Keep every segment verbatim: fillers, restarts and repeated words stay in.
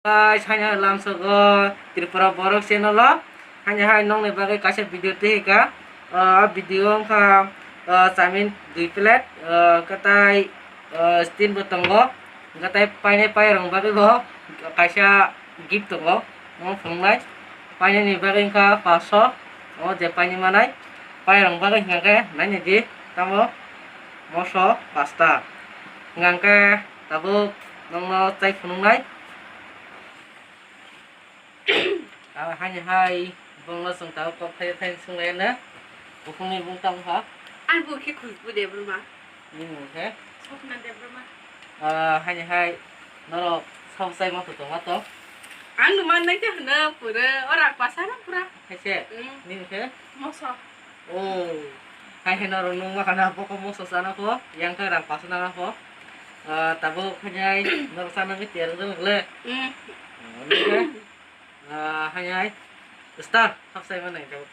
Guys, haino lamsogo Tripura Borok channel o. Haino hai nongni bagwi kaisa video twi ka. O video wngkha, o, chowmin dui plate, o, kwtai, o, stin bo tongo. Kwtai painai pairok bagwi bo kaisa gift tongo. Omo phunuknai. Painani bagwi wngkha paanch sho. O je painai manai. Pairok bagwi hwnkha khe nainai di. Tamo moso pasta. Hwnkha khe tabuk nongno chai phunuknai. Ah, haini hai, bongno chwng tabuk kok thai thai swnglaina. Bukhukni bung tamo ha? Ani bung khe Khushbu Debbarma. Nini bung khe? Swapna Debbarma. Ah, haini hai, norok sabo chai ma tong ma tong? Ang no mannai khe hwno pura, o rang pasa no pura. Hai se? Mm. Nini khe? Moso. Oh, hai hai norok nung ma khana boko moso chana pho, yang khe rang paso nana pho. Ah, tabuk khainai norok chana khe tiyar wngwi le. Mm. Oh, nung khe? Ah, hai hai. Star, hap sai ma nai tabuk.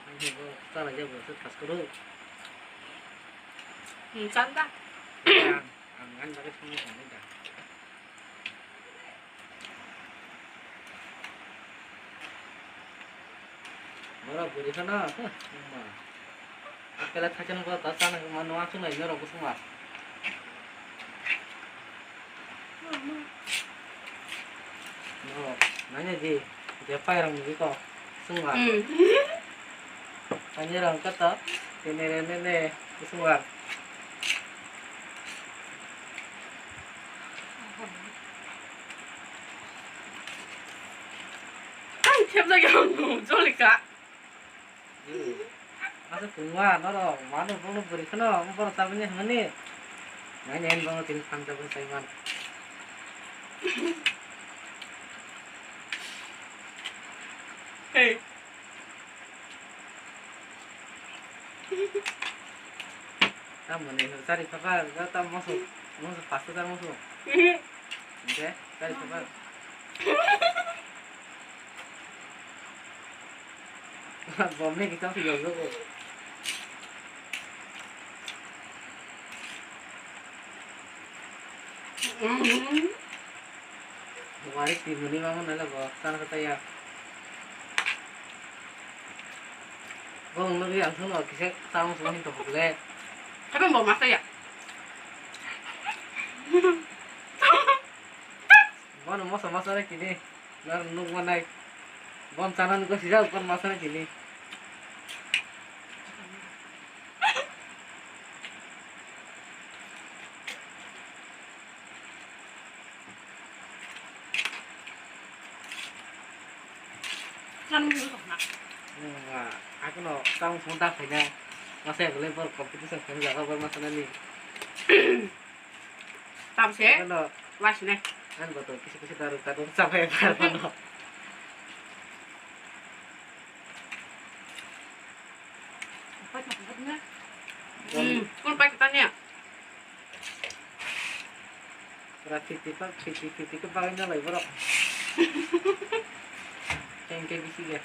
Hai bo, chana je bo, se pas kuru. Hmm, chan da. Ang, ang, ang bagwi thangwi tongwi da. Borok bwrwi phano, huh, wngma. Apple thaisa nungkha ta chana wngma, nwng aswk nai norok bwswngma. Norok, naina di, je pairok ni bikok, swngma. Hmm. Ani rang kata, tene re ne ne, bwswngma. Ang thepjak ya, ang jolika. Asa tungma, noro, manu, bono, bwrwi kheno, bono tabini hwnmani. Nai, nai, bono tini phan jabon saiman. Hey. Tamoni sari papa, ta moso, moso pasta ta moso. Oke, sari papa. Bomni kita sih jauh jauh. Wari timuni mama nala bo, sana kata ya. Bo nungwi ang thungno kisa tamo sumo hin tongkha le. Kapan bo masa ya? Bono moso moso re kini. Nar nuk manai. Bon chana nuk sijak kon masa re kini. Chana nuk na. Nungwa, akono tamo phone ta khaina. Masa ya gole bor competition khaina jaga bor masa nani. Tamse. Ano. Wasne. An boto kisi kisi daru kadung sampai par mano. Hmm, kun pakai tanya. Pura fifty pa, fifty fifty ke pakai na lai borok. Tengke bisi ya.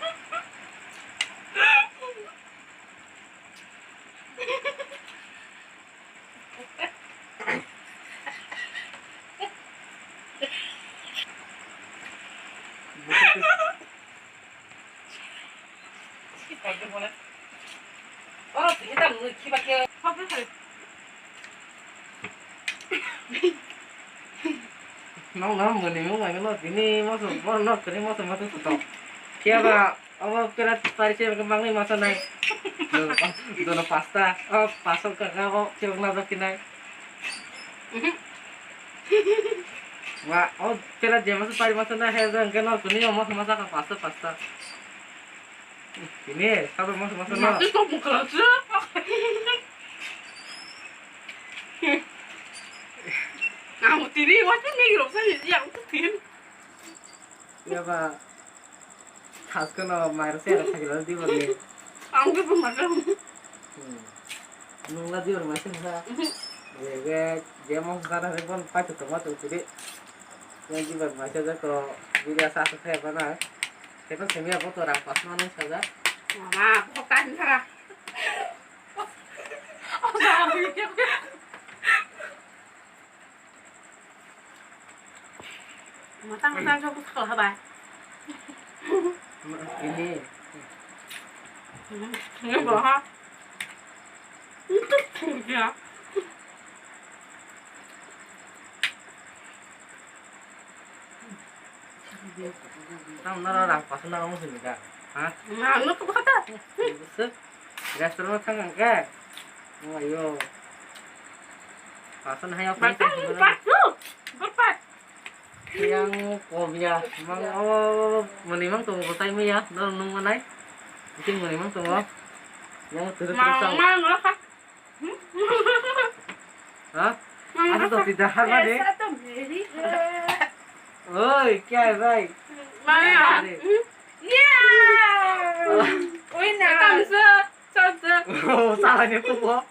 Nong nong mani mung mai no tini moso bor no tini moso moso to. Kya ba? Obo pera pari se mangni masa nai. Dono pasta. Oh, pasok ka ka o chewang na doki nai. Mhm. Wa, o pera je masa pari masa nai he jang ke no kuni o masa masa ka pasta pasta. Ini sabo masa masa no. Mati to bukra se. Ang tini wa tu ni ro sa ya tu tin. Yaba, thaskeno mairok se thagilal di bani. Ang ke pun makan. Hmm. Nungla di bani maisa nungla. Mhm. Ege, je mong sana re bon paito tomato tiri. Yang di bani maisa jako video sa sa khe bana. Khe to semia bo to rang pas manung saja. Mama, bukan sa. Matang matang khe bwsakla habai. Ini. Ini bo ha. Itu ya. Tang nara rang pasal nang sini ka? Ha? Nang nuk kata. Restaurant thang ang ke. Oh, ayo. Pasal hai apa? Pasal, pasal. Berpas. Yang kobia, mang o mani mang tongo tai maya, dor nung manai. Iting mani mang tongo. Yang turu turu mang, sang. Mang lo kha. Ha? Mang lo kha. Asa to tidak har mani. Aisa to meri hai. Oi, kya hai bhai? Maya. Are. Yeah. Oi na. Ekam se. Chal, chal. Oh, salai ni kubo.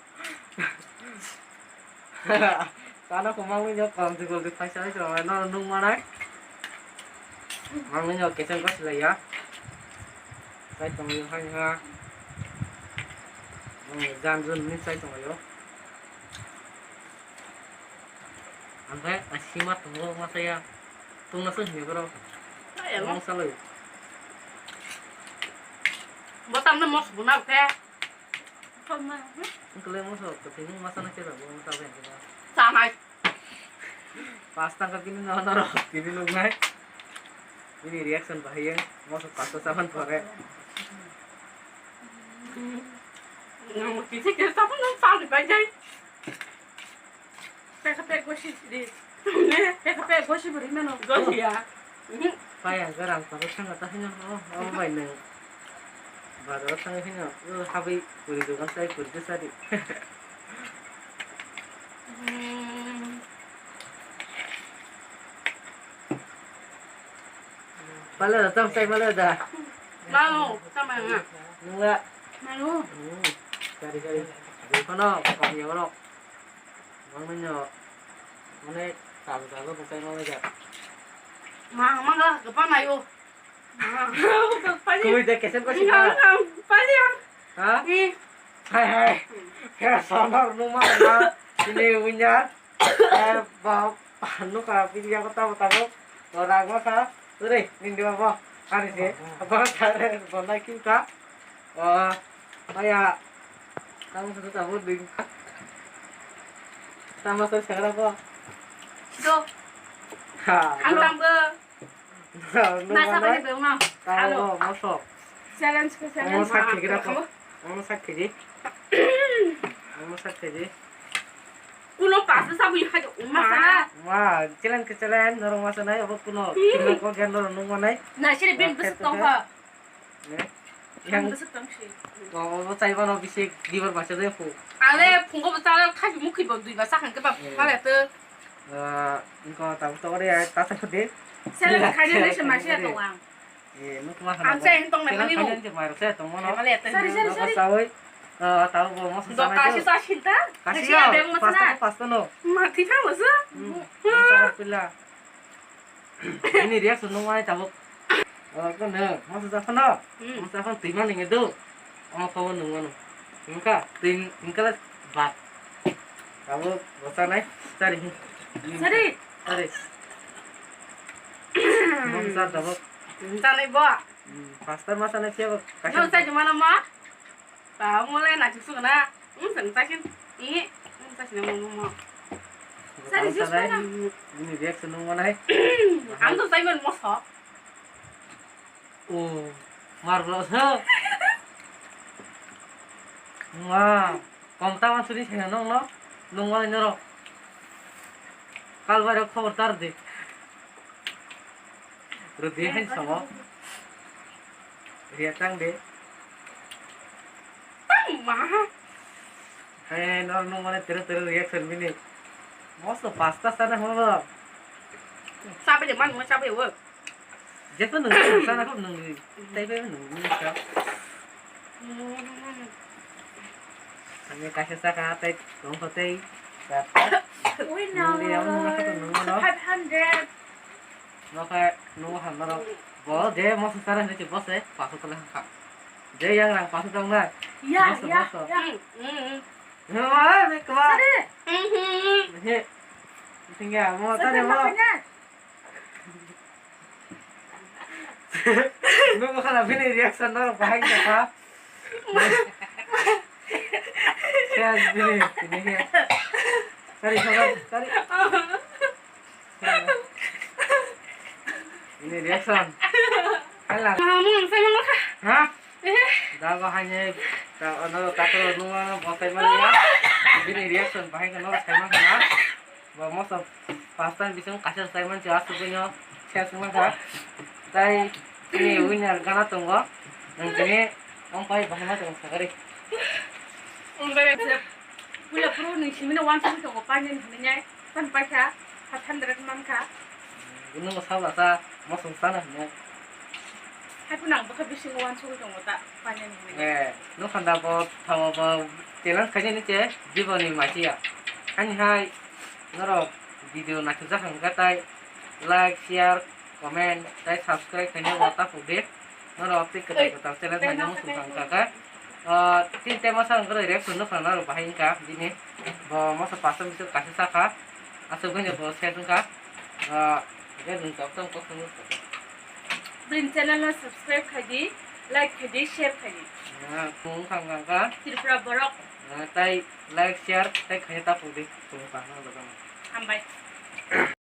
Sana ko mangwi no kom ti gol ti phaisa ai chwng no nung manai. Mangwi no kecheng ko silai ya. Sai tong yo hai ha. Mangwi jan jun ni sai tong yo. Ang khe asima tongo masa ya. Tungna se hini bro. Ai, ang salai. Bo tamne mos buna khe. Wngkha le moso kwthwini masa na khe rw, bo ta bai khe ba. Chanai. Pas tangka bini no norok tini nuknai. Bini reaction bahai wng, moso pas ta chaban pore. Nang kisa kisa chaban nang chali bai jai. Pekha pek gosi di. Pekha pek gosi beri mano. Gosi ya. Mhm. Pai ang rang pago thanga ta hino. Oh, oh, bai nang. Bazar thanga hino. Oh, habi puri dogan sai puri de sari. Hmm. Pale da, tam sai pale da. Mau, sama nga. Nungla. Mau. Hmm. Sari sari. Di kono, kami orang. Mangmino, mane, tabu tabu bukai mangmino. Mang, mang, gapa nayo. Mang, gapa ni. Kui de kesen ko sih. Mang, mang, gapa ni. Ha? Ih. Hai, hai. Kaya sonar numa na. Ini punya. Eh, ba, nu ka video ko tabu tabu. Orang masa. Ure, ini dia apa? Hari sih. Apa tare, bona kita. Oh, oh ya. Kamu satu tahun di. Sama saya sekarang kok. Do. Ha. Ang tangbo. Masa kali belum mau. Tahu, mosok. Challenge ke challenge. Mau sakit kira kok. Mau sakit ji. Mau sakit ji. Kuno pas sa bui hai masa. Ma, challenge ke challenge, norong masa nai, obo kuno. Kira kok gen norong nung manai. Na sini bin besok tong ha. Yang besok tong si. Oh, oh, chai mano bisi dibar masa deh pu. Ale phungo bwsa khai mukhi bo dui basa khan ke ba phale to. Engko tabu to ore ai ta sa de. Sele khai de se masa to ang. Eh, nuk ma khana. Ang sai tong na mani. Khai de mar se tong mano. Sari sari sari. Tabu bo masa. Do kasi sa sinta. Kasi ya. Pasta pasta no. Ma thi thang masa. Pila. Ini reaction nung ai tabuk. Oh, kono, masa jakhano? Hmm. Masa jakhano twi mani ngedo. Omo khobor nung mano. Wngkha, twi wngkha le bat. Tabuk bwsa nai, sari. Sari. Sari. Masa tabuk. Wngkha nai bo. Hmm, pastor masa nai siya bo. Nung sai jumana ma? Ba, omo le naisik sukna. Wng chang chasin. Ih, wng chasin mo, mo, mo. Sari jus pai na. Ini reaction nung manai. Ang to sai man moso. Oh, mar bro sa. Ma, kom ta man suri sai nong no. Nung manai noro. Kal bai rok khobor tar de. Rwdi hai songo. Riya tang de. Tang ma. Hai hai nor nung mane tere tere reaction bini. Mosto pasta sana hono. Sabe de man mo sabe wo. Jeko nung sana ko nung. Tai be nung nung sa. Ani kaisa saka tei tongkha tei. Ui no. Nungni amo nungkha to nungmano. Five hundred. Nokha nungo hamaro. Bo je moso sara hinwi se bose paso tole hangkha. Je yang rang paso tong na. Ya, boso, ya, boso. Ya. Hmm, hmm, hmm. He, ma, me kma. Sare. Hmm, hmm. He. Tingga mo tare mo. Sare, ma, kanya. Nung khana bini reaction norok bahai wngkha. Khe bini, bini khe. Sorry, sorry, sorry. Bini reaction. Hala. Kamu ang saya malah. Ha? Eh. Dago haine, ta ono katro nungma bosai manya. Bini reaction bahai khe norok sai mankha na. Bo moso first time bising kaisa sai manchi aswk bini ses mankha. Tai bini winner gana tongo. Nang bini ongpai bahai ma tongo sagari. Ongpai se pula puro ni simino wan simi tongo panin hinai. Tan paikha, five hundred mankha. Nungbo sabo sa mosong sana hwnwi. Haikhe nang bwkha bisingo wansugwi tongo ta, painani hwnwi. Eh, nukha da bo thawa bo challenge khainani che jiboni masiya. Ani hai norok video naithokjak hwnkha tai like, share, comment tai subscribe khaina bo tapuk di. Norok tei kwtal kwtal challenge naina muchung thang kha khe. Ah, tin tema sa wngkha reaction no khwna rw bahai wngkha bini. Bo moso pasang bising kaisa sakha. Aswk bai bo ses wngkha. Ah, je nwng tok tong kok tong. Bini channel no subscribe khai di, like khai di, share khai di. Ah, wngkha wngkha. Tripura borok. Ah, tai like, share, tai khai ta pudi. Hambai.